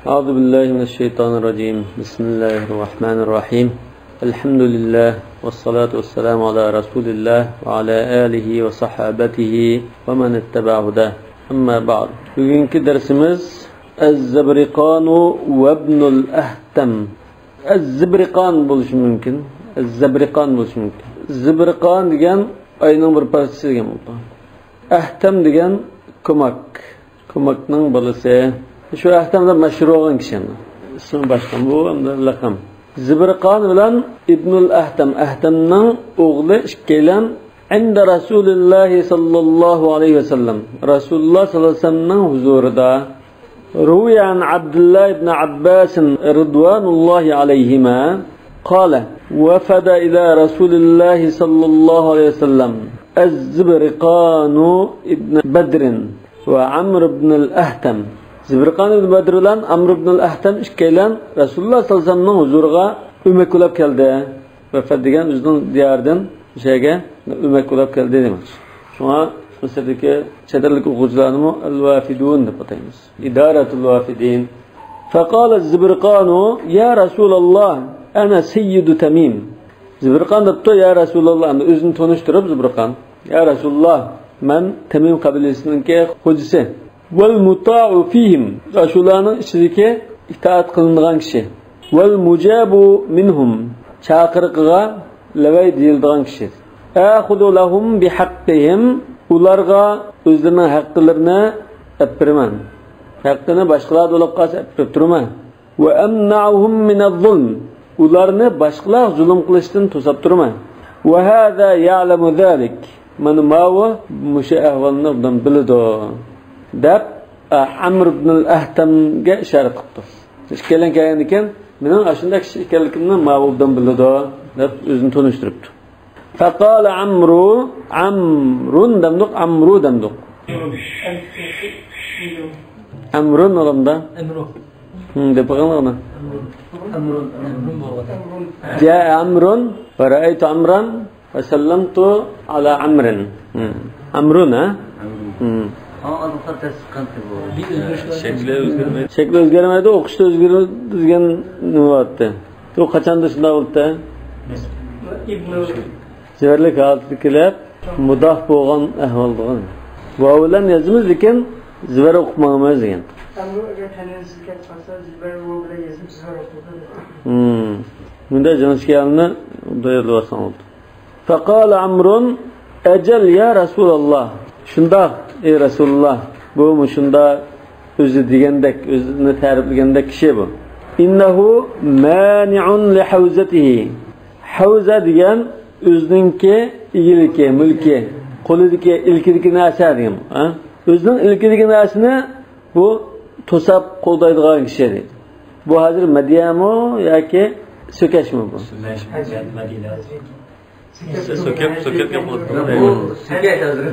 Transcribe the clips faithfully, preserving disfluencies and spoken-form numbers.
أعوذ بالله من الشيطان الرجيم. بسم الله الرحمن الرحيم. الحمد لله والصلاة والسلام على رسول الله وعلى آله وصحابته ومن اتبع هداه. أما بعد. بۈگۈنكى دەرسىمىز الزبرقان وابن الأهتم. ئەز-زىبرىقان بولۇشى مۇمكىن. ئەز-زەبرىقان بولۇشى مۇمكىن. زىبرىقان دېگەن ئاينىڭ بىر پارچىسى دېگەن بولىدۇ. ئەھتەم دېگەن كوماك. كوماكنىڭ بالىسى. شۇ ئەھتەم دەپ مەشھۇر بولغان كىشى ئەمدى. ئىسمى باشقا، بۇ ئەمدى لەقەم. زىبرىقان بىلەن ئىبنۇل ئەھتەم، ئەھتەمنىڭ ئوغلى ئىككىيلەن عند رسول الله صلى الله عليه وسلم، رەسۇلۇللاھ سەللەللاھۇ ئەلەيھى ۋەسەللەمنىڭ ھۇزۇرىدا. روي عن عبد الله بن عباس رضوان الله عليهما قال: وفد إلى رسول الله صلى الله عليه وسلم الزبرقان بن بدر وعمرو بن الأهتم. زىبرىقان ئىبن بەدر بىلەن ئەمر ئىبنۇل ئەھتەم ئىككىيلەن رەسۇلۇللاھ سەللەللاھۇ ئەلەيھى ۋەسەللەمنىڭ ھۇزۇرىغا ئۆمەك بولاپ كەلدى. ۋەفەت دېگەن ئۆزىنىڭ دىيارىدىن مۇشۇ يەرگە ئۆمەك بولاپ كەلدى دېمەكچى. شۇڭا مىسىردىكى چەت ئەللىك ئوقۇغۇچىلارنىمۇ ئەل ۋافىدۇن دەپ ئاتايمىز. ئىدارەتۇل ۋافىدىن. فقال الزبرقان: يا رسول الله، أنا سيد تميم. زىبرىقان دەپتۇ، يا رەسۇلاللاھ، ئەمدى ئۆزىنى تونۇشتۇرۇپ زىبرىقان، يا رەسۇلاللاھ، مەن تەمىم قەبىلىسىنىڭكى خوجىسى. والمطاع فيهم، ئاشۇلارنىڭ ئىچىدىكى ئىتائەت قىلىنىدىغان كىشى. والمجاب منهم، چاقىرىقىغا لەۋەي دېيىلىدىغان كىشى. آخذ لهم بحقهم، ئۇلارغا ئۆزلىرىنىڭ ھەقلىرىنى ئەپ بېرىمەن. ھەققىنى باشقىلار تولاپ قالسا ئەپ بېرىپ تۇرىمەن. وأمنعهم من الظلم، ئۇلارنى باشقىلار زۇلۇم قىلىشتىن توساپ تۇرىمەن. وهذا يعلم ذلك، مانا ماۋۇ مۇشۇ ئەھۋالنى ئوبدان بىلىدۇ، دەپ، ئە، ئەمر ئىبنۇل ئەھتەمگە ئىشارە قىپتۇ. ئىككىيلەن كەلگەندىكىن، مېنىڭ ئاشۇنداق كىشى ئىكەنلىكىمنى ماۋۇ ئوبدان بىلىدۇ، دەپ ئۆزىنى تونۇشتۇرۇپتۇ. فقال عمرو، ئەمرۇن دەمدۇق، ئەمرۇ دەمدۇق. ئەمرۇن ئۇلامدا. ئەمرۇ. ھىم، دەپ باقىڭلار ئۇنى. ئەمرۇن. ئەمرۇن. ئەمرۇن بولغان. جاء عمرو ورأيت عمرا وسلمت على عمرو. ھىم. ئەمرۇن، ھە؟ ئەمرۇن. ھىم. ئاڭا ئازلىقتا تەس چىققانتى بۇ. بىر ئۆزگىرىش بار. شەكلى ئۆزگەرمەيدۇ. شەكلى ئۆزگەرمەيدۇ، ئوقۇشتا ئۆزگىرىدۇ دېگەن نېمە بارتتى؟ بۇ قاچاندا شۇنداق بولۇپتۇ؟ ئىبنۇ. زىبەرلىك ھالىتىگە كېلىپ، مۇداف بولغان ئەھۋال بولغان. ۋاۋ بىلەن يازىمىز، لېكىن زىبەر ئوقۇپ ماڭىمىز دېگەن. ئەمرۇ ئەگەر تەنۋىنسىز كەپ قالسا، زىبەر ۋاۋ بىلەن يېزىپ، زىبەر ئوقۇپ. ھىم. بۇنداق جىڭىشكەننى بۇندا يوللىۋالساڭ بولدى. فقال عمرو: أجل يا رسول الله. شۇنداق، ئەي رەسۇلۇللاھ، بۇ مۇشۇنداق ئۆزى دېگەندەك، ئۆزىنى تەرىپلىگەندەك كىشى بۇ. إنه مانع لحوزته. ھەۋزە دېگەن ئۆزىنىڭكى ئىگىلىكى، مۈلكى، قولىدىكى، ئىلكىدىكى نەرسە دېگەن. ھە؟ ئۆزىنىڭ ئىلكىدىكى نەرسىنى بۇ توساپ قوغدايدىغان كىشى دەيدۇ. بۇ ھازىر مەدھىيەمۇ ياكى سۆكەشمۇ بۇ؟ سۆكەپ، سۆكەپ گەپ قىلىپ. بۇ سۆكەش ھازىر.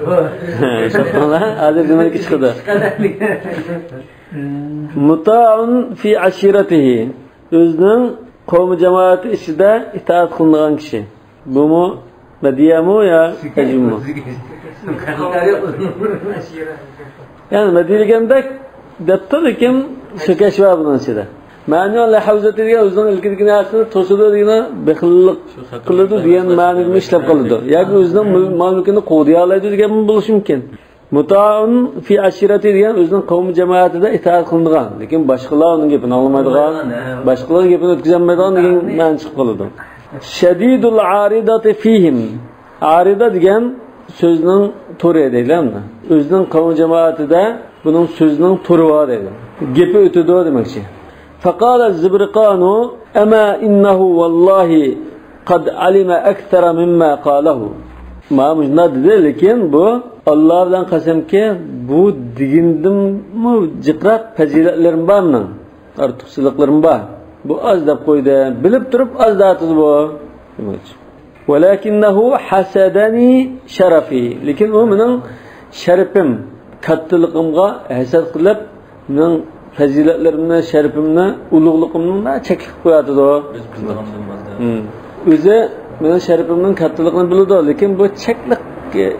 ھازىر نېمىلىكى چىقىدۇ؟ مطاع في عشيرته. ئۆزىنىڭ قەۋمى جامائىتى ئىچىدە ئىتائەت قىلىنىدىغان كىشى. بۇمۇ مەدھىيەمۇ يا تەجرىبىمۇ؟ يەنى مەدھىيەلىگەندەك دەپتۇ، لېكىن سۆكەش بار بۇنىڭ ئىچىدە. مانع لحوزته دېگەن ئۆزىنىڭ ئىلكىدىكى نەرسىنى توسىدۇ دېگىنى، بېخىللىق قىلىدۇ دېگەن مەنىگىمۇ ئىشلەپ قالىدۇ. ياكى ئۆزىنىڭ مۈل-، مال-مۈلكىنى قوغدىيالايدۇ دېگەنمۇ بولۇشى مۇمكىن. مطاع في عشيرته دېگەن ئۆزىنىڭ قەۋمى جامائىتىدە ئىتائەت قىلىنىدىغان، لېكىن باشقىلار ئۇنىڭ گېپىنى ئاڭلىمايدىغان، باشقىلارنىڭ گېپىنى ئۆتكۈزەلمەيدىغان دېگەن مەنە چىقىپ قالىدۇ. شديد العارضة فيهم. ئارىدە دېگەن سۆزنىڭ تورى دەيلى. ئۆزىنىڭ قەۋمى جامائىتىدە بۇنىڭ سۆزىنىڭ تورى بار دەيدۇ. گېپى ئۆتىدۇ دېمەكچى. فقال الزبرقان: أما إنه والله قد علم أكثر مما قاله. مانا مۇشۇنداق دېدى، لېكىن بۇ، ئاللا بىلەن قەسەمكى، بۇ دېگىنىدىنمۇ جىقراق پەزىلەتلىرىم بار مېنىڭ. ئارتۇقچىلىقلىرىم بار. بۇ ئاز دەپ قويدى. بىلىپ تۇرۇپ ئاز دەۋاتىدۇ بۇ. دېمەكچى. ولكنه حسدني شرفي. لېكىن ئۇ مېنىڭ شەرىپىم، كاتتىلىقىمغا ھەسەت قىلىپ، مېنىڭ پەزىلەتلىرىمنى، شەرىپىمنى، ئۇلۇغلۇقۇمنى چەكلىك قىلىپ قويۇۋاتىدۇ. بىز بىلىدىغاندىن باشقا. ھىم. ئۆزى مېنىڭ شەرىپىمنىڭ كاتتىلىقىنى بىلىدۇ، لېكىن بۇ چەكلىك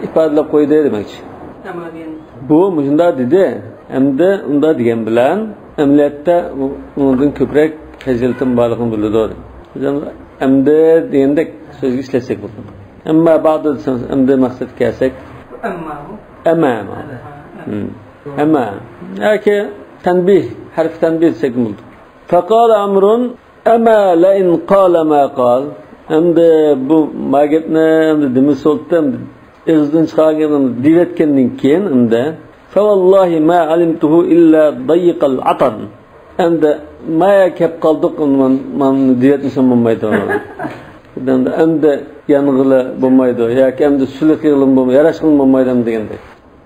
ئىپادىلەپ قويدى دېمەكچى. بۇ مۇشۇنداق دېدى. ئەمدى ئۇنداق دېگەن بىلەن، ئەمەلىيەتتە ئۇ-، ئۇنىڭدىن كۆپرەك پەزىلىتىم بارلىقىنى بىلىدۇ. بىز ئەمدى دېگەندەك سۆزگە ئىشلەتسەك بولىدۇ. ئەمما بەئدۇ دېسەڭ، ئەمدى مەقسەتكە كەلسەك. ئەمما بۇ؟ ئەمما، ئەمما. ئەمما. ھىم. ئەمما. ياكى تەنبىھ، ھەرپى تەنبىھ دېسەك بولىدۇ. فقال عمرو، أما لئن قال ما قال. ئەمدى بۇ ما گەپنى ئەمدى دېمىسە بولدى، ئەمدى ئېغىزدىن چىقارغان گەپنى دېيىۋەتكەندىن كېيىن ئەمدى، فوالله ما علمته إلا ضيق العطن. ئەمدى مايا كەپ قالدۇق، مانا، مانا دېيىۋەتمىسەم بولمايدۇ. ئەمدى، ئەمدى يانغىلى بولمايدۇ ياكى ئەمدى سۇلۇق يىغلىمۇ بولمايدۇ، ياراشقىلىمۇ بولمايدۇ دېگەندەك.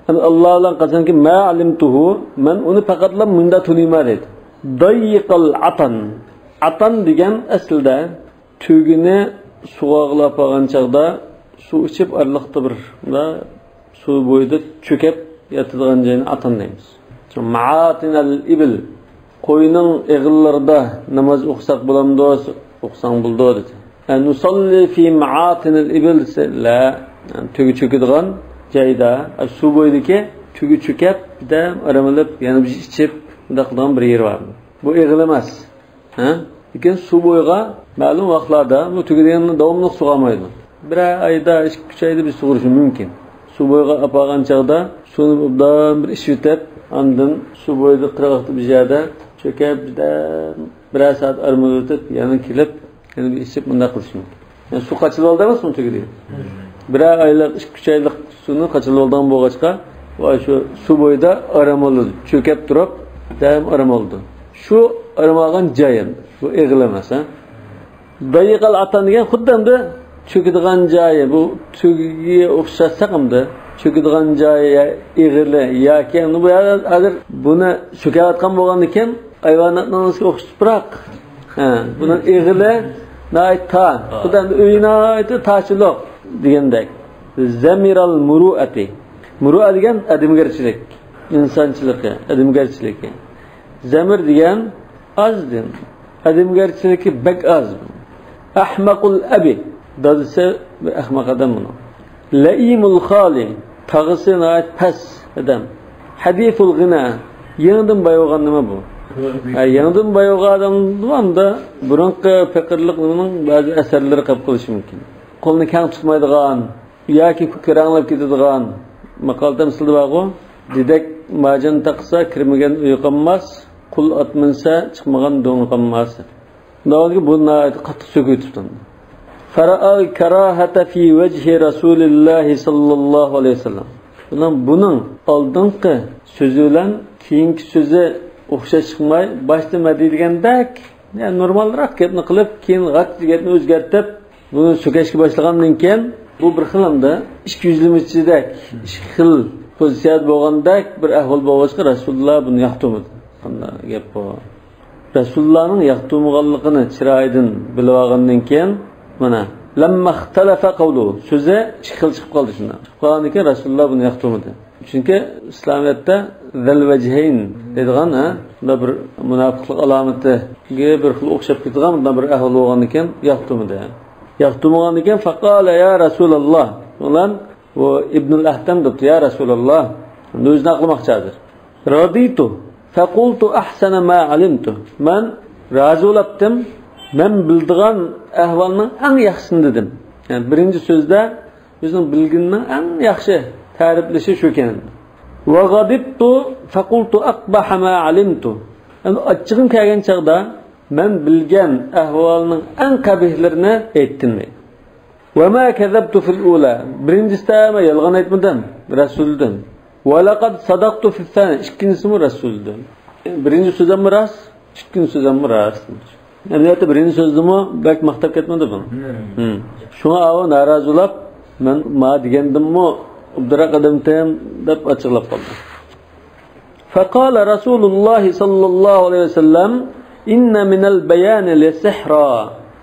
ئەمدى ئاللا بىلەن قەسەمكى، ما ئەلىمتۇھۇ، مەن ئۇنى پەقەتلا مۇنداق تونۇيمەن دەيدۇ. ضيق العطن. ئاتان دېگەن ئەسلىدە تۆگىنى سۇغارغىلى ئاپارغان چاغدا سۇ ئىچىپ ئارىلىقتا بىر، مۇنداق سۇ بويىدا چۆكەپ ياتىدىغان جاينى ئاتان دەيمىز. مەئاتىنەل ئىبىل، قوينىڭ ئېغىللىرىدا ناماز ئوقۇساق بولامدۇ؟ ئوقۇساڭ بولىدۇ دېدى. نۇساللى فى مەئاتىنەل ئىبىل دېسە، لا، تۆگە چۆكىدىغان جايدا، سۇ بويىدىكى تۆگە چۆكەپ، بىردەم ئارام ئېلىپ، يەنە بىر ئىچىپ، مۇنداق قىلىدىغان بىر يېرى بار. بۇ ئېغىل ئەمەس. ھە؟ لېكىن سۇ بويىغا مەلۇم ۋاقىتلاردا بۇ تۆگە دېگەن داۋاملىق سۇغارمايدۇ. بىرەر ئايدا، ئىككى، ئۈچ ئايدا بىر سۇغىرىشى مۇمكىن. سۇ بويىغا ئاپارغان چاغدا سۇنى ئوبدان بىر ئىچىۋېتىپ، ئاندىن سۇ بويىدا قىرغاقتا بىر يەردە چۆكۈپ، بىردەم بىرەر سائەت ئارام ئېلىۋېتىپ، يەنە كېلىپ، يەنە بىر ئىچىپ، مۇنداق قىلىشى مۇمكىن. يەنى سۇ قاچىلىۋالدى ئەمەسمۇ تۆگىدىن؟ بىرەر ئايلىق، ئىككى، ئۈچ ئايلىق سۇنى قاچىلىۋالىدىغان بولغاچقا، ۋە شۇ سۇ بويىدا ئارام ئالىدۇ. چۆكۈپ تۇرۇپ، دائىم ئارام ئالىدۇ. شۇ ئارام ئالغان جاي ئەمدى. بۇ ئېغىل ئەمەس، ھە؟ ضيق العطن دېگەن خۇددى ئەمدى چۆكىدىغان جايى، بۇ تۆگىگە ئوخشاتساق ئەمدى، چۆكىدىغان جايى يا ئېغىلى ياكى ئەمدى بۇ ھازىر بۇنى سۆكەۋاتقان بولغاندىكىن، ھايۋاناتنىڭ ئۆزىگە ئوخشىتىپراق. ھە، بۇنىڭ ئېغىلى ناھايىتى تار. خۇددى ئەمدى ئۆيى ناھايىتى تارچىلىق دېگەندەك. زمر المروءة. مۇرۇئە دېگەن ئادەمگەرچىلىك، ئىنسانچىلىقى، ئادەمگەرچىلىكى. زەمىر دېگەن ئاز دېگەن. ئادەمگەرچىلىكى بەك ئاز. أحمق الأب، دادىسى بىر ئەخمەق ئادەم بۇنىڭ. لئيم الخال، تاغىسى ناھايىتى پەس ئادەم. حديث الغنى، يېڭىدىن باي بولغان نېمە بۇ؟ ھە، يېڭىدىن باي بولغان ئادەم بۇ ئەمدى بۇرۇنقى پېقىرلىقنىڭ بەزى ئەسەرلىرى قېلىپ قېلىشى مۇمكىن. قولىنى كەڭ تۇتمايدىغان، ياكى كۆكرەڭلەپ كېتىدىغان. ماقالىدە مىسالدا بارغۇ، دېدەك مارجان تاقىسا، كىرمىگەن ئۆي قالماس، قۇل ئات مىنسە، چىقمىغان دۆڭ قالماس. دەۋاتىدۇ، بۇ ناھايىتى قاتتىق سۆكۈۋېتىپتۇ. فرأى الكراهة في وجه رسول الله صلى الله عليه وسلم. بۇنىڭ، بۇنىڭ ئالدىنقى سۆزى بىلەن كېيىنكى سۆزى ئوخشاش چىقماي، باشتا مەدھىيە دېگەندەك، يەنى نورمالراق گەپنى قىلىپ، كېيىن غەت گەپنى ئۆزگەرتىپ، بۇنى سۆكەشكە باشلىغاندىن كېيىن، بۇ بىر خىل ئەمدى ئىككى يۈزلىمىچىدەك، ئىككى خىل پوزىتسىيەدە بولغاندەك بىر ئەھۋال بولغاچقا، رەسۇلۇللا بۇنى ياقتۇرمىدى. قانداق گەپ بۇ؟ رەسۇلۇللانىڭ ياقتۇرمىغانلىقىنى چىرايىدىن بىلىۋالغاندىن كېيىن، مانا، لما اختلف قوله، سۆزى ئىككى خىل چىقىپ قالدى شۇنداق. چىقىپ قالغاندىن كېيىن رەسۇلۇللا بۇنى ياقتۇرمىدى. چۈنكى ئىسلامىيەتتە ذەل ۋەجھەين دەيدىغان، ھە، بۇنداق بىر مۇناپىقلىق ئالامىتىگە بىر خىل ئوخشاپ كېتىدىغان بۇنداق بىر ئەھۋال بولغاندىكىن ياقتۇرمىدى. ياقتۇرمىغاندىكىن فقال يا رسول الله، بۇلار بۇ ئىبنۇل ئەھتەم دەپتۇ، يا رسول الله، ئۆزىنى ئاقلىماقچى ھازىر. رضيت فقلت أحسن ما علمت، مەن رازى بولاپتىم، مەن بىلىدىغان ئەھۋالنىڭ ئەڭ ياخشىسىنى دېدىم. يەنى بىرىنچى سۆزدە ئۆزىنىڭ بىلگىنىنىڭ ئەڭ ياخشى تەرىپلىشى شۇ ئىكەن. وغضبت فقلت أقبح ما علمت، ئەمدى ئاچچىقىم كەلگەن چاغدا مەن بىلگەن ئەھۋالنىڭ ئەڭ قەبىھلىرىنى ئېيتتىم دەيدۇ. وما كذبت في الأولى، بىرىنچىسىدە مەن يالغان ئېيتمىدىم رەسۇلدىن. ولقد صدقت في الثانية، ئىككىنچىسىمۇ رەسۇلدىن. بىرىنچى سۆزۈممۇ راست، ئىككىنچى سۆزۈممۇ راست. ئەمەلىيەتتە بىرىنچى سۆزىمۇ بەك ماختاپ كەتمىدى بۇ. ھىم. شۇڭا ئاۋۇ نارازى بولاپ، مەن ما دېگەندىممۇ ئوبدانراق ئادەمتىم دەپ ئاچچىقلاپ قالدى. فقال رسول الله صلى الله عليه وسلم إن من البيان لسحرا،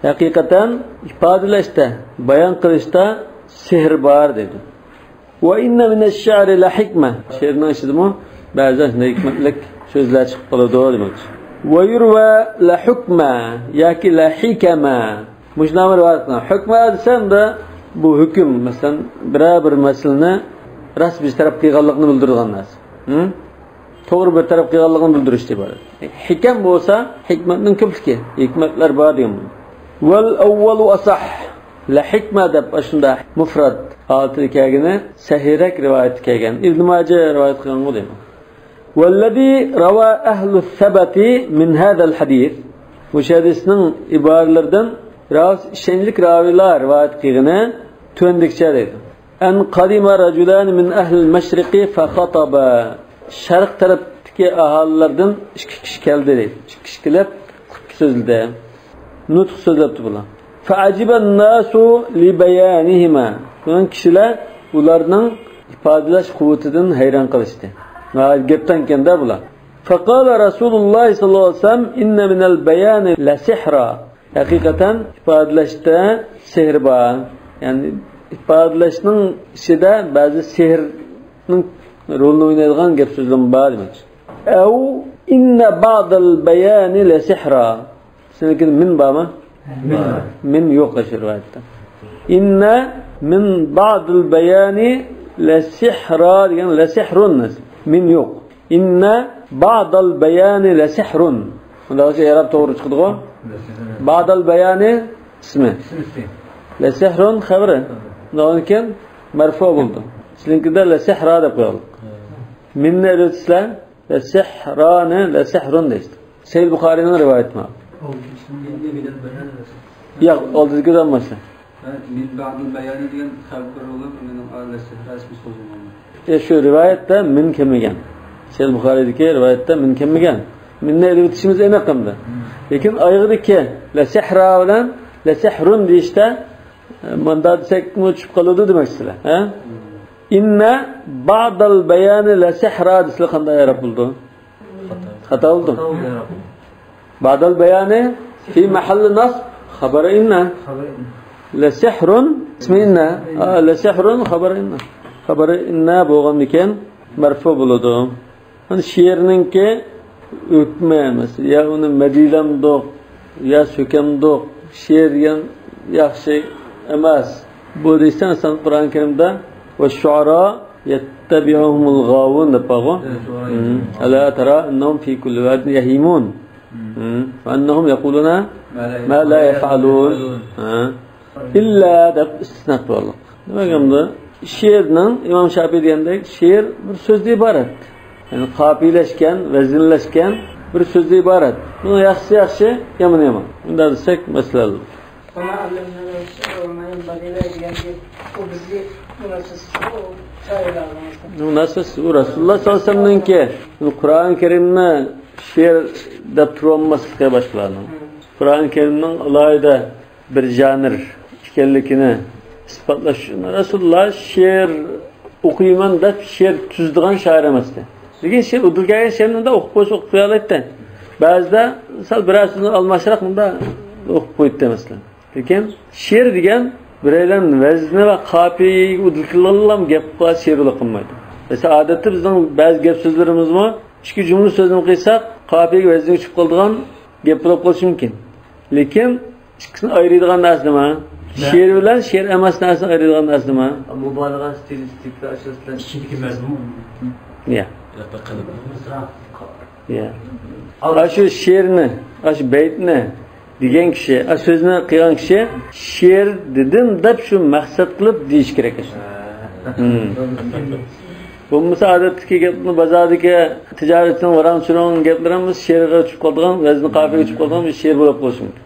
ھەقىقەتەن ئىپادىلەشتە، بايان قىلىشتا سېھىر بار دېدى. وإن من الشعر لحكمة، شېئىرنىڭ ئىچىدىمۇ بەزىدە شۇنداق ھېكمەتلىك سۆزلەر چىقىپ قالىدۇ دېمەكچى. ويروى لحكمة ياكى لحكمة، مۇشۇنداق بىر رىۋايەت قىلغان. ھۆكمە دېسەم، بۇ ھۆكۈم، مەسىلەن، بىرەر بىر مەسىلىنى راست بىر تەرەپ قىلغانلىقىنى بىلدۈرىدىغان نەرسە. ھىم؟ توغرا بىر تەرەپ قىلغانلىقىنى بىلدۈرۈشتىن ئىبارەت. ھىكەم بولسا ھېكمەتنىڭ كۆپلۈكى، ھېكمەتلەر بار دېگەن. ۋەل ئەۋۋەلۇ ئەسەھ. لە ھىكمە دەپ ئاشۇنداق مۇفرەت ھالىتىدە كەلگىنى سەھىھرەك رىۋايەتتە كەلگەن. ئىبن ماجە رىۋايەت قىلغانغۇ دەيمەن. ۋەللەزى راۋا ئەھلۇ سەبەتى مىن ھازەل ھەدىس. مۇشۇ ھەدىسنىڭ ئىبارىلىرىدىن راۋىسى ئىشەنچلىك راۋىلار رىۋايەت قىلغىنى تۆۋەندىكىچە دەيدۇ. ئەن قەدىمە رەجۇلانى مىن ئەھلىل مەشرىقى فەخەتەبە. شەرق تەرەپتىكى ئاھالىلەردىن ئىككى كىشى كەلدى دەيدۇ. ئىككى كىشى كېلىپ خۇتبە سۆزلىدى. نۇتۇق سۆزلەپتۇ بۇلار. فەئەجىبەن ناسۇ لىبەيانىھىما. شۇنىڭ كىشىلەر ئۇلارنىڭ ئىپادىلەش قۇۋۋىتىدىن ھەيران قېلىشتى. ناھايىتى گەپدانكەن-دە بۇلار. فەقالە رەسۇلۇللاھ سەللەللاھۇ ئەلەيھى ۋەسەللەم ئىننە مىنەل بەيانى لەسىھرا. ھەقىقەتەن ئىپادىلەشتە سېھىر بار. يەنى ئىپادىلەشنىڭ ئىچىدە بەزى سېھىرنىڭ رولىنى ئوينايدىغان گەپ سۆزلەرمۇ بار دېمەكچى. ئەۋ ئىننە بەئدەل بەيانى لەسىھرا. سېنىڭكىدە مىن بارمۇ؟ مىن. مىن يوق ئاشۇ رىۋايەتتە. ئىننە مىن بەئدەل بەيانى لەسىھرا دېگەن لەسىھرۇن. مىن يوق. ئىننە بەئدەل بەيانى لەسىھرۇن. بۇنداق بولسا ئېراب توغرا چىقىدىغۇ. بەئدەل بەيانى ئىسمى. لەسىھرۇن خەۋىرى. بۇنداق بولغاندىكىن مەرفۇ بولدى. سىلىڭكىدە لەسىھرا دەپ قويايلى. مىننى ئېلىۋەتسىلەر، لەسىھرانى لەسىھرۇن دەيسىلەر. سەھىھ بۇخارىنىڭ رىۋايىتى مانا. ياق، ئالدىدىكىدىن باشلا. مىن بەئدىل بەيانى دېگەن خەۋەر بولۇپ، مېنىڭ لەسىھرا ئىسمى سوزۇلغان. ئە، شۇ رىۋايەتتە مىن كەلمىگەن. سەھىھ بۇخارىدىكى رىۋايەتتە مىن كەلمىگەن. مىننى ئېلىۋېتىشىمىز ئېنىق ئەمدى. لېكىن ئايىغىدىكى لەسىھرا بىلەن لەسىھرۇن دېيىشتە، ئە، ماندا دېسەكمۇ چۈشۈپ قالىدۇ دېمەكچىسىلەر، ھە؟ ئىننە بەئدەل بەيانى لەسىھرا دېسىلە قانداق ئېراب بولىدۇ؟ خاتا بولدۇم. بەئدەل بەيانى فى مەھەللى نەسب خەبەر ئىننە. لەسىھرۇن ئىسمى ئىننە. ئا، لەسىھرۇن خەبەر ئىننە. خەبەر ئىننە بولغاندىكىن مەرفۇ بولىدۇ. ئەنە شېئىرنىڭكى ھۆكمى، مەسىلەن، يا ئۇنى مەدھىيلەمدۇق، يا سۆكەمدۇق، شېئىر دېگەن ياخشى ئەمەس. بۇ دېسەڭ سەن قۇرئان كەرىمدە ۋەششۇئەرا يەتتەبىئۇھۇمۇل غاۋۇن دەپ بارغۇ. ئەلا تەرا ئەننەھۇم فى كۇللى ۋادىن يەھىمۇن. ۋە ئەننەھۇم يەقۇلۇنە ما لا يەفئەلۇن. ئىللا دەپ ئىستىسنا قىلىۋالدۇق. دېمەك، ئەمدى شېئىرنىڭ، ئىمام شاپىي دېگەندەك، شېئىر بىر سۆزدىن ئىبارەت. يەنى قاپىيىلەشكەن، ۋەزىنلەشكەن بىر سۆزدىن ئىبارەت. بۇنىڭ ياخشىسى ياخشى، يامىنى يامان. بۇنداق دېسەك، مەسىلە ھەل. ۋەما ئەللەمنەنەل شىئرە ۋەما يەنبەغى لەھۇ دېگەندەك، بۇ بىزگە مۇناسىۋەتسىز، ئۇ شائىرلارغا مۇناسىۋەتسىز. مۇناسىۋەتسىز، ئۇ رەسۇلۇللاھ سەللەللاھۇ ئەلەيھى ۋەسەللەمنىڭكى. قۇرئان كەرىمنى شېئىر دەپ تۇرۇۋالماسلىقى باشقىلارنىڭ. قۇرئان كەرىمنىڭ ئالاھىدە بىر ژانىر ئىكەنلىكىنى ئىسپاتلاش ئۈچۈن رەسۇلۇللاھ شېئىر ئوقۇيمەن دەپ شېئىر تۈزىدىغان شائىر ئەمەستى. لېكىن شېئىر ئۇدۇل كەلگەن شېئىرنى ئۇنداق ئوقۇپ قويسا ئوقۇپ قويالايتتى. بەزىدە سەل بىرەر سۆزنى ئالماشراق مۇنداق ئوقۇپ قوياتتى مەسىلەن. لېكىن شېئىر دېگەن بىرەيلەن ۋەزنى ۋە قاپىيىگە ئۇدۇل كېلىدىغانلا گەپ قىلىدىغان شېئىر بولۇپ قالمايدۇ. مەسىلەن، ئادەتتە بىزنىڭ بەزى گەپ سۆزلىرىمىزمۇ ئىككى جۈملە سۆزنى قىلساق، قاپىيىگە ۋەزنىگە چۈشۈپ قالىدىغان گەپ بولۇپ قېلىشى مۇمكىن. لېكىن ئىككىسىنى ئايرىيدىغان نەرسە نېمە؟ نە؟ شېئىر بىلەن شېئىر ئەمەس نەرسىنى ئايرىيدىغان نەرسە نېمە؟ مۇبالىغە، ستىلىستىكا، ئاشۇ سىلەر ئىچىدىكى مەزمۇن. يا. يا. ئاشۇ شېئىرنى، ئاشۇ بەيتنى دېگەن كىشى، ئاشۇ سۆزنى قىلغان كىشى شېئىر دېدىم دەپ شۇ مەقسەت قىلىپ دېيىش كېرەك. ھە. بولمىسا ئادەتتىكى گەپنى، بازاردىكى تىجارەتنىڭ ۋاراڭ-چۇرۇڭ گەپلىرىمىز شېئىرغا چۈشۈپ قالىدىغان، ۋەزنى قاپىيىگە چۈشۈپ قالىدىغان بىر شېئىر بولۇپ قېلىشى مۇمكىن.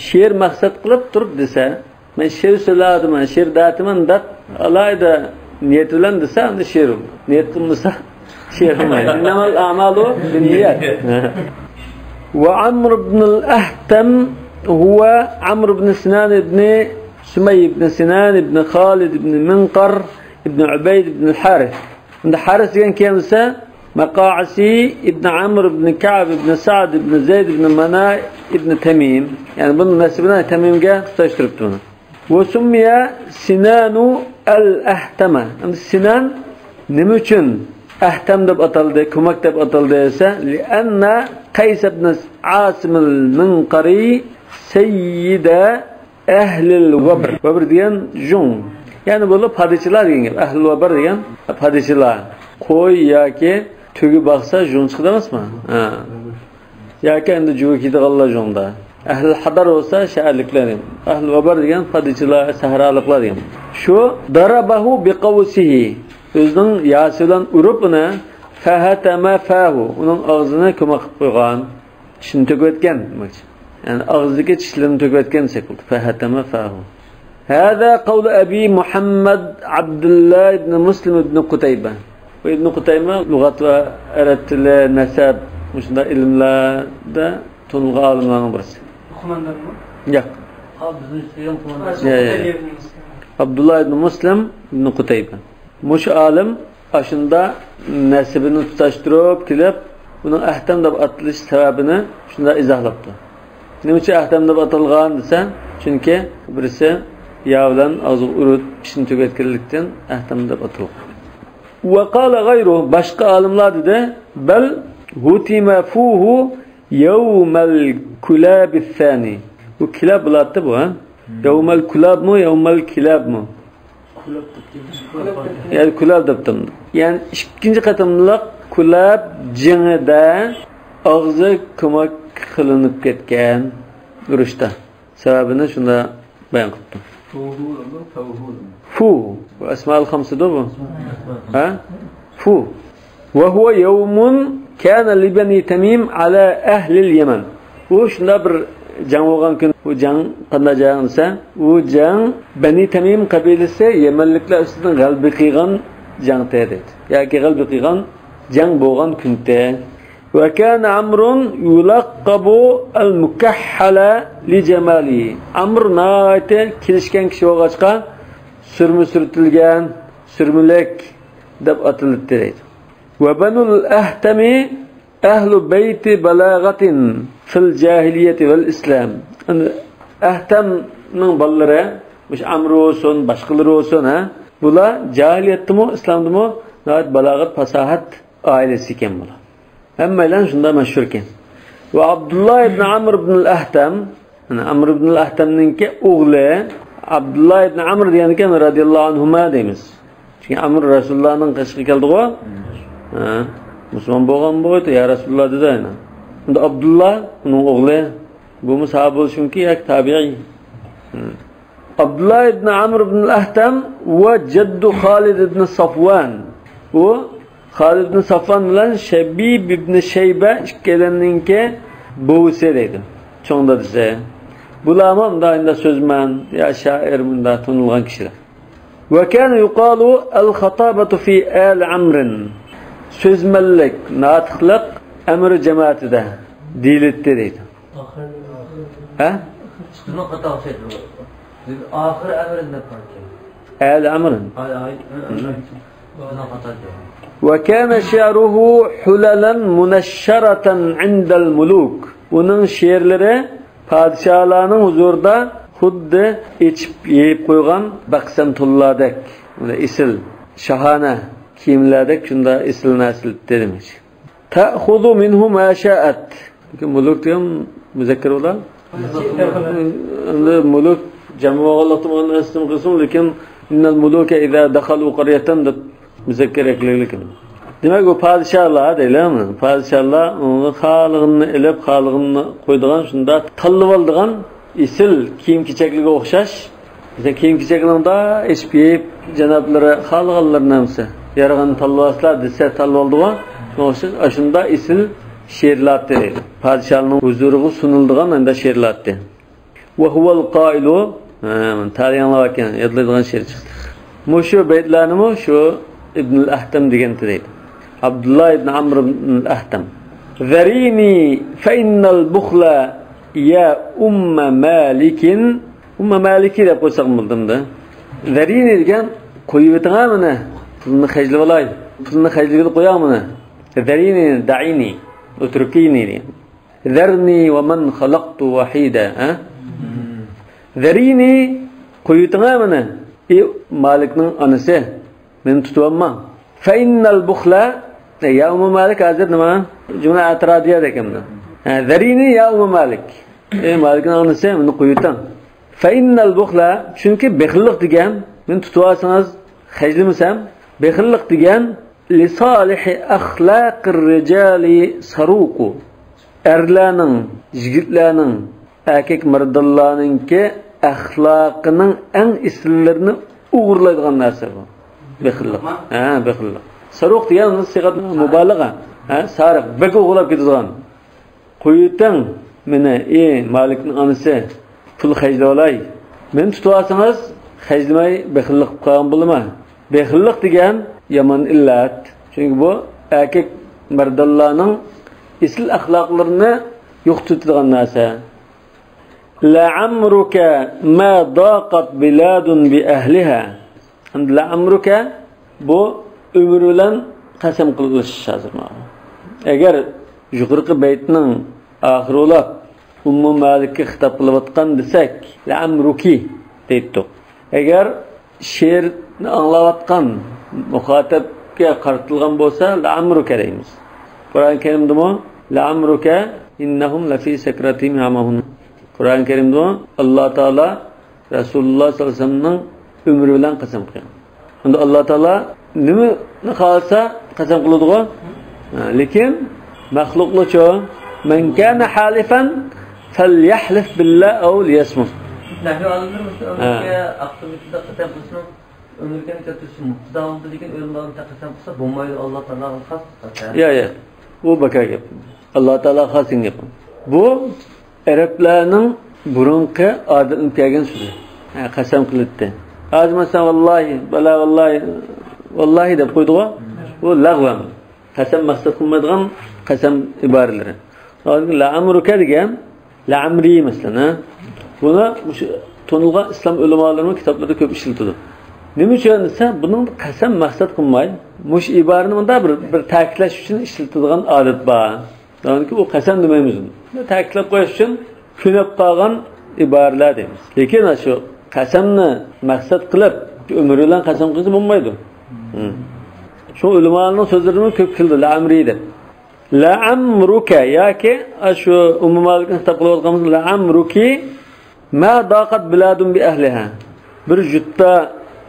شېئىر مەقسەت قىلىپ تۇرۇپ دېسە، مەن شېئىر سۆزلەۋاتىمەن، شېئىر دەۋاتىمەن دەپ ئالاھىدە نىيەت بىلەن دېسە، ئەمدى شېئىر بولىدۇ. نىيەت قىلمىسا، شېئىر بولمايدۇ. إنما الأعمال بالنيات. وعمرو بن الأهتم هو عمرو بن سنان بن سمي بن سنان بن خالد بن منقر بن عبيد بن الحارث. ئەمدى ھارىس دېگەن كىم دېسە، مەقائىسى ئىبن ئەمر ئىبن كەئب ئىبن سەئد ئىبن زەيد ئىبن مەنە ئىبن تەمىم. يەنى بۇنىڭ نەسىبىنى تەمىمگە تۇتاشتۇرۇپتۇ بۇنى. وسمي سنان الأهتم. ئەمدى سىنان نېمە ئۈچۈن ئەھتەم دەپ ئاتالدى، كۆمەك دەپ ئاتالدى دېسە، لأن قيس بن عاصم المنقري سيد ئەھلىل ۋەبر. ۋەبر دېگەن جۇڭ. يەنى بۇلار پادىچىلار دېگەن گەپ. ئەھلىل ۋەبر دېگەن پادىچىلار. قوي ياكى تۆگە باقسا، ژۇڭ چىقىدۇ ئەمەسمۇ؟ ھە. ياكى ئەمدى جۇۋا كىيىدىغانلار ژۇڭدا. ئەھلى ھەدەر بولسا شەھەرلىكلەر دېگەن. ئەھلى ۋەبەر دېگەن پادىچىلار، سەھرالىقلار دېگەن. شۇ، ضربه بقوسه، ئۆزىنىڭ ياسى بىلەن ئۇرۇپ ئۇنى، فهتم فاه، ئۇنىڭ ئاغزىنى كۆمۈپ قويغان. چىشىنى تۆكۈۋەتكەن دېمەكچى. يەنى ئاغزىدىكى چىشلىرىنى تۆكۈۋەتكەن دېسەك بولىدۇ. فهتم فاه. هذا قول أبي محمد عبد الله بن مسلم بن قتيبة. بۇ ئىبن قۇتەيمە لۇغەت ۋە ئەرەب تىلى، نەسەب، مۇشۇنداق ئىلىملەردە تونۇلغان ئالىملارنىڭ بىرسى. قوماندانمۇ؟ ياق. ھا، بىزنىڭ سۆيگەن قوماندان. يا، يا، يا. ئابدۇللا ئىبن مۇسلىم ئىبن قۇتەيبە. مۇشۇ ئالىم ئاشۇندا نەسىبىنى تۇتاشتۇرۇپ كېلىپ، بۇنىڭ ئەھتەم دەپ ئاتىلىش سەۋەبىنى شۇنداق ئىزاھلاپتۇ. نېمە ئۈچۈن ئەھتەم دەپ ئاتالغان دېسە، چۈنكى بىرسى يا بىلەن ئاغزىغا ئۇرۇپ، چىشىنى تۈگەتكەنلىكتىن ئەھتەم دەپ ئاتالغان. وقال غيره، باشقا ئالىملار دېدى، بل هتم فاه يوم الكلاب الثاني. بۇ كىلاب بولاتتى بۇ، ھە؟ يوم الكلابمۇ، يوم الكلابمۇ؟ يەنى كۇلاب دەپتۇ. يەنى ئىككىنچى قېتىملىق كۇلاب جېڭىدە ئاغزى كۆمەك قىلىنىپ كەتكەن ئۇرۇشتا. سەۋەبىنى شۇنداق بايان قىلىپتۇ. فۇ. بۇ ئەسمائۇل خەمسىدۇ بۇ. ھە؟ فۇ. وهو يوم كان لبني تميم على أهل اليمن. ئۇ شۇنداق بىر جەڭ بولغان كۈن، ئۇ جەڭ قانداق جەڭ دېسە، ئۇ جەڭ بەنى تەمىم قەبىلىسى يەمەنلىكلەر ئۈستىدىن غەلىبە قىلغان جەڭتى دەيدۇ. ياكى غەلىبە قىلغان جەڭ بولغان كۈنتى. وكان عمرو يلقب المكحل لجماله. ئامر ناھايىتى كېلىشكەن كىشى بولغاچقا، سۈرمە سۈرتۈلگەن، سۈرمىلىك دەپ ئاتىلىپتۇ دەيدۇ. وبنو الأهتم أهل بيت بلاغة في الجاهلية والإسلام. ئەھتەمنىڭ بالىلىرى، مۇشۇ ئامر بولسۇن، باشقىلىرى بولسۇن، ھە؟ بۇلار جاھىلىيەتتىمۇ، ئىسلامدىمۇ ناھايىتى بالاغەت، پاساھەت ئائىلىسى ئىكەن بۇلار. ھەممەيلەن شۇنداق مەشھۇر ئىكەن. وعبد الله بن عمرو بن الأهتم، مانا ئەمر ئىبنۇل ئەھتەمنىڭكى ئوغلى ئابدۇللا ئىبن ئەمر دېگەنكەن، رەزىياللاھۇ ئەنھۇما دەيمىز. چۈنكى ئەمر رەسۇلۇللانىڭ قېشىغا كەلدىغۇ. ھە، مۇسۇلمان بولغان بويىدا، يا رەسۇلۇللا دېدى ئەنە. ئەمدى ئابدۇللا ئۇنىڭ ئوغلى. بۇمۇ ساھابە بولۇشى مۇمكىن ياكى تابىئىي. ھە. ئابدۇللا ئىبن ئەمر ئىبنۇل ئەھتەم ۋە جەددۇ خالىد ئىبن سافۋان. بۇ خالىد ئىبن سافۋان بىلەن شەبىب ئىبن شەيبە ئىككىيلەننىڭكى بوۋىسى دەيدۇ. چوڭ دادىسى. بۇلارمۇ مۇنداق ئەمدى سۆزمەن يا شائىر مۇنداق تونۇلغان كىشىلەر. وكان يقال الخطابة في آل عمرو. سۆزمەنلىك، ناتىقلىق ئەمر جامائىتىدە دېيىلەتتى دەيدۇ. ھە؟ بىزنىڭ خاتا ئوخشايدۇ. بىز ئاخىر ئەمرىنى دەپ قالدۇق. ئەل ئەمرىن. ئاي، ئاي، ئاي، ئاي. بىزنىڭ خاتا. وكان شعره حللا منشرة عند الملوك. ئۇنىڭ شېئىرلىرى پادىشاھلارنىڭ ھۇزۇرىدا خۇددى ئېچىپ يېيىپ قويغان بەقسەم تونلاردەك، ئېسىل، شاھانە كىيىملەردەك شۇنداق ئېسىل نەرسىلەر دېمەكچى. تأخذ منه ما شاءت. لېكىن مۇلۇك دېگەن مۇزەككەر بولا. ئەمدى مۇلۇك جەم بولغانلىقتىن ئۇنى ئىسىم قىلسۇن، لېكىن إن الملوك إذا دخلوا قرية دەپ مۇزەككەر ئەكلىگىلىكىن. دېمەك، ئۇ پادىشاھلار دەيلى، پادىشاھلار ئۇنىڭ خالىغىنىنى ئېلىپ، خالىغىنىنى قويىدىغان شۇنداق تاللىۋالىدىغان ئېسىل كىيىم-كېچەكلىرىگە ئوخشاش. بىزدە كىيىم-كېچەكنىڭ ئېچىپ يېيىپ، جانابلىرى خالىغانلىرىنى ھەممىسى يارىغىنى تاللىۋالسىلا دېسە تاللىۋالىدىغۇ. شۇنىڭ ئۈچۈن ئاشۇنداق ئېسىل شېئىرلاتتى. پادىشاھنىڭ ھۇزۇرىغا سۇنۇلىدىغان ئەمدى شېئىرلاتتى. وهو القائل، ھە، مانا تەلىيىڭلار ئىكەن، يادلايدىغان شېئىر چىقتى. مۇشۇ بەيتلەرنىمۇ شۇ ئىبنۇل ئەھتەم دېگەنتى دەيدۇ. ئابدۇللا ئىبن ئەمر ئىبنۇل ئەھتەم. ذريني فإن البخل يا أم مالك. ئۇممۇ مالىكى دەپ قويساق بولدىمدۇ. ذريني دېگەن، قويۇۋېتىڭە مېنى، پۇلنى خەجلىۋالاي، پۇلنى خەجلىگىلى قوياڭ مېنى. ذريني، دعيني، اتركيني دېگەن. ذرني ومن خلقت وحيدا، ھە؟ ذريني، قويۇۋېتىڭە مېنى، ئى مالىكنىڭ ئانىسى، مېنى تۇتۇۋالما. فإن البخل، يا ئۇممۇ مالىك ھازىر نېمە؟ جۈملە ئەتىرادىيە دېگەنمۇ؟ ھە، ذريني يا أم مالك. ئى مالىكنىڭ ئانىسى، مېنى قويۇۋېتىڭ. فإن البخل، چۈنكى بېخىللىق دېگەن، مېنى تۇتۇۋالسىڭىز، خەجلىمىسەم، بېخىللىق دېگەن لصالح أخلاق الرجال سروق. ئەرلەرنىڭ، يىگىتلەرنىڭ، ئەركەك مەردانلارنىڭكى ئەخلاقىنىڭ ئەڭ ئېسىللىرىنى ئوغرىلايدىغان نەرسە بۇ. بېخىللىق. ھە، بېخىللىق. ساروق دېگەن سىيغەت مۇبالىغە. ھە، سارىق، بەك ئوغرىلاپ كېتىدىغان. قويۇۋېتىڭ مېنى، ئى مالىكنىڭ ئانىسى، پۇل خەجلىۋالاي. مېنى تۇتۇۋالسىڭىز، خەجلىمەي بېخىللىق قىلىپ قالغان بولىمەن. بېخىللىق دېگەن يامان ئىللەت. چۈنكى بۇ ئەركەك مەردانلارنىڭ ئېسىل ئەخلاقلىرىنى يوقىتىۋېتىدىغان نەرسە. لعمرك ما ضاقت بلاد بأهلها. ئەمدى لعمرك بۇ ئۆمۈر بىلەن قەسەم قىلىش ھازىر مانا. ئەگەر يۇقىرىقى بەيتنىڭ ئاخىرى بولاپ ئۇممۇ مالىككە خىتاب قىلىۋاتقان دېسەك، لعمرك دەيتتۇق. ئەگەر شېئىرنى ئاڭلاۋاتقان مۇخاتەپكە قارىتىلغان بولسا، لعمرك دەيمىز. قۇرئان كەرىمدىمۇ، لعمرك إنهم لفي سكرتهم يعمهون. قۇرئان كەرىمدىمۇ ئاللا تائالا رەسۇلۇللا ساللاللاھۇ ئەلەيھى ۋەسەللەمنىڭ ئۆمرى بىلەن قەسەم قىلغان. ئەمدى ئاللا تائالا نېمىنى خالىسا قەسەم قىلىدىغۇ؟ ھە، لېكىن مەخلۇقلارچۇ، من كان حالفا فليحلف بالله أو ليصمت. نەھۋى ئالىملىرى مۇشۇ ھە. ئۆمرىكە ئاقسىمىتىدا قەسەم قىلىشنىڭ ئۆمرىكەنى كەلتۈرسىمۇ، خۇدا ئالدىدا دېگەن ئۆلىمالاردا قەسەم قىلسا بولمايدۇ، ئاللا تائالاغا خاس. يا، يا. بۇ بىكار گەپ. ئاللا تائالاغا خاس دېگەن گەپ. بۇ ئەرەبلەرنىڭ بۇرۇنقى ئادەتتىن كەلگەن سۆزى. ھە، قەسەم قىلىدىتى. ھازىر مەسىلەن، ۋاللاھى، بالا ۋاللاھى، ۋاللاھى دەپ قويدىغۇ. بۇ لەغۋەن. قەسەم مەقسەت قىلمايدىغان قەسەم ئىبارىلىرى. لەئەمرۇكە دېگەن، لەئەمرى مەسىلەن، ھە؟ بۇنى مۇشۇ تونۇلغان ئىسلام ئۆلىمالىرىمۇ كىتابلىرىدا كۆپ ئىشلىتىدۇ. نېمە ئۈچۈن دېسە، بۇنىڭدا قەسەم مەقسەت قىلماي، مۇشۇ ئىبارىنى مۇنداق بىر، بىر تەكىتلەش ئۈچۈن ئىشلىتىدىغان ئادەت بار. يەنىكى ئۇ قەسەم دېمەيمىز ئۇنى. تەكىتلەپ قويۇش ئۈچۈن كۆنۈپ قالغان ئىبارىلەر دەيمىز. لېكىن شۇ قەسەمنى مەقسەت قىلىپ، ئۆمرى بىلەن قەسەم قىلسا بولمايدۇ. ھىم. شۇ ئۆلىمالارنىڭ سۆزلىرىمۇ كۆپ كېلىدۇ، لەئەمرى دەپ. لەئەمرۇكە ياكى شۇ ئۇممۇ مالىكنى خىتاب قىلىۋاتقانمىز، لەئەمرۇكى ما ضاقت بلاد بأهلها. بىر يۇرتتا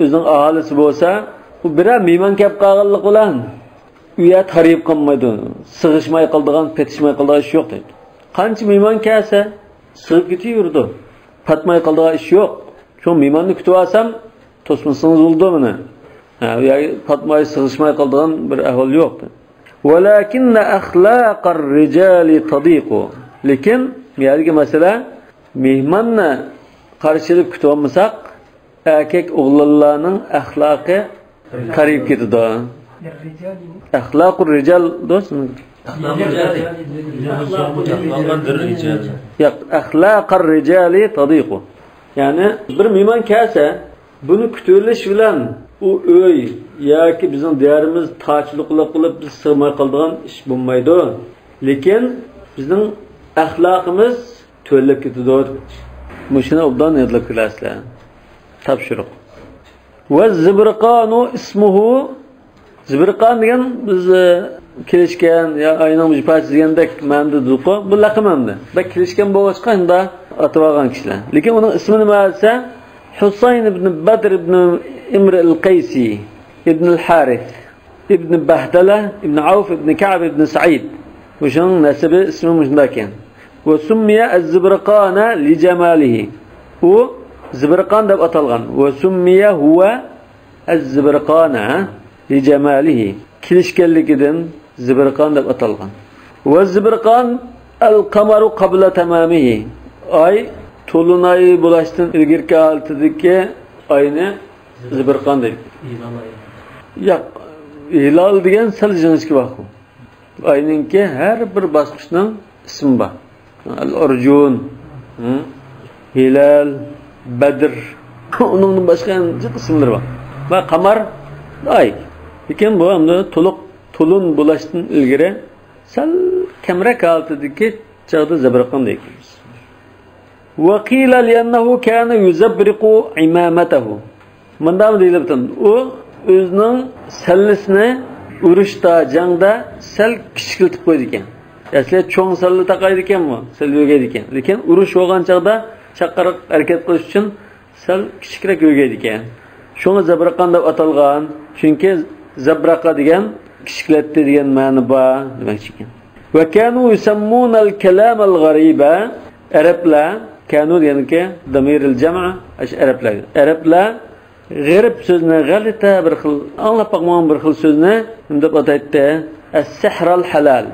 ئۆزىنىڭ ئاھالىسى بولسا، ئۇ بىرەر مېھمان كەپ قالغانلىق بىلەن ئۇ يەر تارىيىپ قالمايدۇ. سىغىشماي قالىدىغان، پېتىشماي قالىدىغان ئىش يوق دەيدۇ. قانچە مېھمان كەلسە، سىغىپ كېتىۋېرىدۇ. پاتماي قالىدىغان ئىش يوق. شۇ مېھماننى كۈتۈۋالسام، توسمىسىڭىز بولىدۇ مېنى. ھە، ياكى پاتماي، سىغىشماي قالىدىغان بىر ئەھۋال يوق. ولكن أخلاق الرجال تضيق. لېكىن بۇ يەردىكى مەسىلە، مېھماننى قارشى ئېلىپ كۈتۈۋالمىساق، ئەركەك ئوغلانلارنىڭ ئەخلاقى تارىيىپ كېتىدۇ. ئەخلاقۇر رىجال دوست. ياق، ئەخلاقۇر رىجالى تەدىقۇ. يەنى بىر مېھمان كەلسە، بۇنى كۈتۈۋېلىش بىلەن ئۇ ئۆي ياكى بىزنىڭ دىيارىمىز تاچىلىق قىلىپ، بىز سىغماي قالىدىغان ئىش بولمايدۇ. لېكىن بىزنىڭ ئەخلاقىمىز تۆۋەنلەپ كېتىدۇ. مۇشۇنى ئوبدان يادلاپ كېلەرسىلەر. تاپشۇرۇق. والزبرقان اسمه. زىبرقان دېگەن بىز، ئە، كېلىشكەن يا ئاينىڭ بىر پارچىسى دېگەندەك مەنىدە دېدۇققۇ. بۇ لەقەم ئەمدى. بەك كېلىشكەن بولغاچقا شۇنداق ئاتىۋالغان كىشىلەر. لېكىن ئۇنىڭ ئىسمى نېمە دېسە، ھۇسەين ئىبن بەدر ئىبن ئىمرئىل قەيسى ئىبنىل ھارىس ئىبن بەھدەلە ئىبن ئەۋف ئىبن كەئب ئىبن سەئىد. مۇشۇنىڭ نەسىبى، ئىسمى مۇشۇنداق ئىكەن. وسمي الزبرقان لجماله. ئۇ زىبرقان دەپ ئاتالغان. وسمي هو الزبرقان لجماله. كېلىشكەنلىكىدىن زىبرقان دەپ ئاتالغان. والزبرقان القمر قبل تمامه. ئاي، تولۇن ئاي بولۇشتىن ئىلگىرىكى ھالىتىدىكى ئاينى زىبرقان دەيدۇ. ياق، ھىلال دېگەن سەل جىڭىچكە بار. ئاينىڭكى ھەر بىر باسقۇچنىڭ ئىسمى بار. ئەل ئۇرجۇن، ھە؟ ھىلال، بەدر. ئۇنىڭدىن باشقا جىق ئىسىملىرى بار. ۋە قامار، ئاي. لېكىن بۇ ئەمدى تولۇق، تولۇن بولۇشتىن ئىلگىرى سەل كەمرەك ھالىتىدىكى چاغدا زىبرقان دەيدۇ. وقيل لأنه كان يزبرق عمامته. مۇنداقمۇ دېيىلىپتۇ، ئۇ ئۆزىنىڭ سەللىسىنى ئۇرۇشتا، جەڭدە سەل كىچىكلىتىپ قويىدىكەن. ئەسلى چوڭ سەللە تاقايدىكەنمۇ، سەل يۆگەيدىكەن. لېكىن ئۇرۇش بولغان چاغدا چاققانراق ھەرىكەت قىلىش ئۈچۈن سەل كىچىكرەك يۆگەيدىكەن. شۇڭا زەبرىقان دەپ ئاتالغان. چۈنكى زەبرەقە دېگەن كىچىكلەتتى دېگەن مەنە بار دېمەكچى ئىكەن. وكانوا يسمون الكلام الغريب. ئەرەبلەر، كانوا دېگەنكى ضمير الجمع، ئاشۇ ئەرەبلەر. ئەرەبلەر غېرىب سۆزنى، غەلىتە بىر خىل، ئاڭلاپ باقمىغان بىر خىل سۆزنى نېمە دەپ ئاتايتتى؟ السحر الحلال.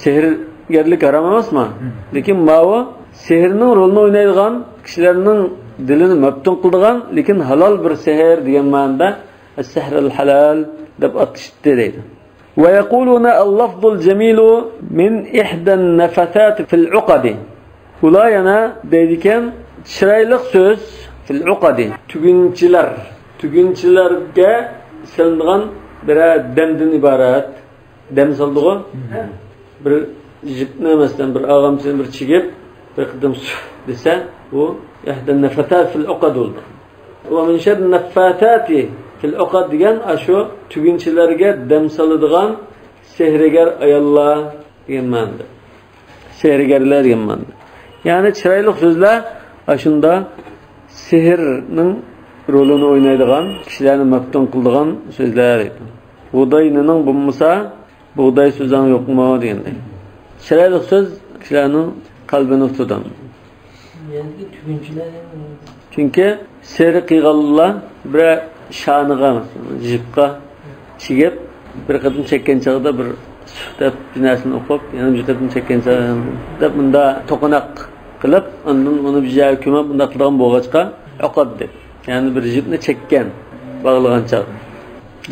سېھىرگەرلىك ھارام ئەمەسمۇ؟ لېكىن ماۋۇ سېھىرنىڭ رولىنى ئوينايدىغان، كىشىلەرنىڭ دىلىنى مەپتۇن قىلىدىغان، لېكىن ھالال بىر سېھىر دېگەن مەنىدە السحر الحلال دەپ ئاتىشىپتۇ دەيدۇ. ويقولون اللفظ الجميل من إحدى النفثات في العقد. ئۇلار يەنە دەيدىكەن، چىرايلىق سۆز، في العقد، تۈگۈنچىلەر، تۈگۈنچىلەرگە سېلىنغان بىرەر دەمدىن ئىبارەت. دەم سالىدىغۇ؟ بىر جىپنى، مەسىلەن، بىر ئاغامچىنى بىر چىگىپ، بىر قېتىم سۇھ دېسە، بۇ إحدى النفثات في العقد بولىدۇ. ومن شر النفاثات في العقد دېگەن ئاشۇ تۈگۈنچىلەرگە دەم سالىدىغان سېھىرگەر ئاياللار دېگەن مەنىدە. سېھىرگەرلەر دېگەن مەنىدە. يەنى چىرايلىق سۆزلەر ئاشۇندا سېھىرنىڭ رولىنى ئوينايدىغان، كىشىلەرنى مەپتۇن قىلىدىغان سۆزلەر. بۇغداي نېنىڭ بولمىسا، بۇغداي سۆزۈڭ يوقمۇ دېگەندەك. چىرايلىق سۆز كىشىلەرنىڭ قەلبىنى تۇتىدۇ. يەنىكى تۈگۈنچىلەر. چۈنكى سېھىر قىلغانلار بىرەر شانىغا، جىپقا چىگىپ، بىر قېتىم چەككەن چاغدا بىر سۇھ دەپ بىر نەرسىنى ئوقۇپ، يەنە بىر قېتىم چەككەن چاغدا دەپ، مۇندا توقۇناق قىلىپ، ئاندىن ئۇنى بىر جايغا كۆمۈپ، مۇنداق قىلىدىغان بولغاچقا، ئوقاد دەپ. يەنى بىر جىپنى چەككەن، باغلىغان چاغ.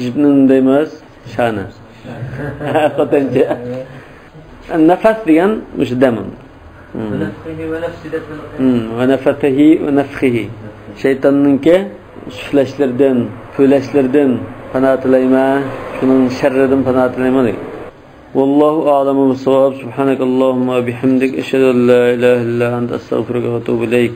جىپنى نېمە دەيمىز؟ شانە. خوتەنچە. نەفەس دېگەن مۇشۇ دەم. ھىم. ونفخه ونفسه دەپ. ھىم. ونفثه ونفخه. شەيتاننىڭكى سۈفلەشلىرىدىن، پۈۋلەشلىرىدىن پانا تىلەيمەن. شۇنىڭ شەررىدىن پانا تىلەيمەن دېگەن. والله أعلم بالصواب. سبحانك اللهم وبحمدك، أشهد أن لا إله إلا أنت، أستغفرك وأتوب إليك.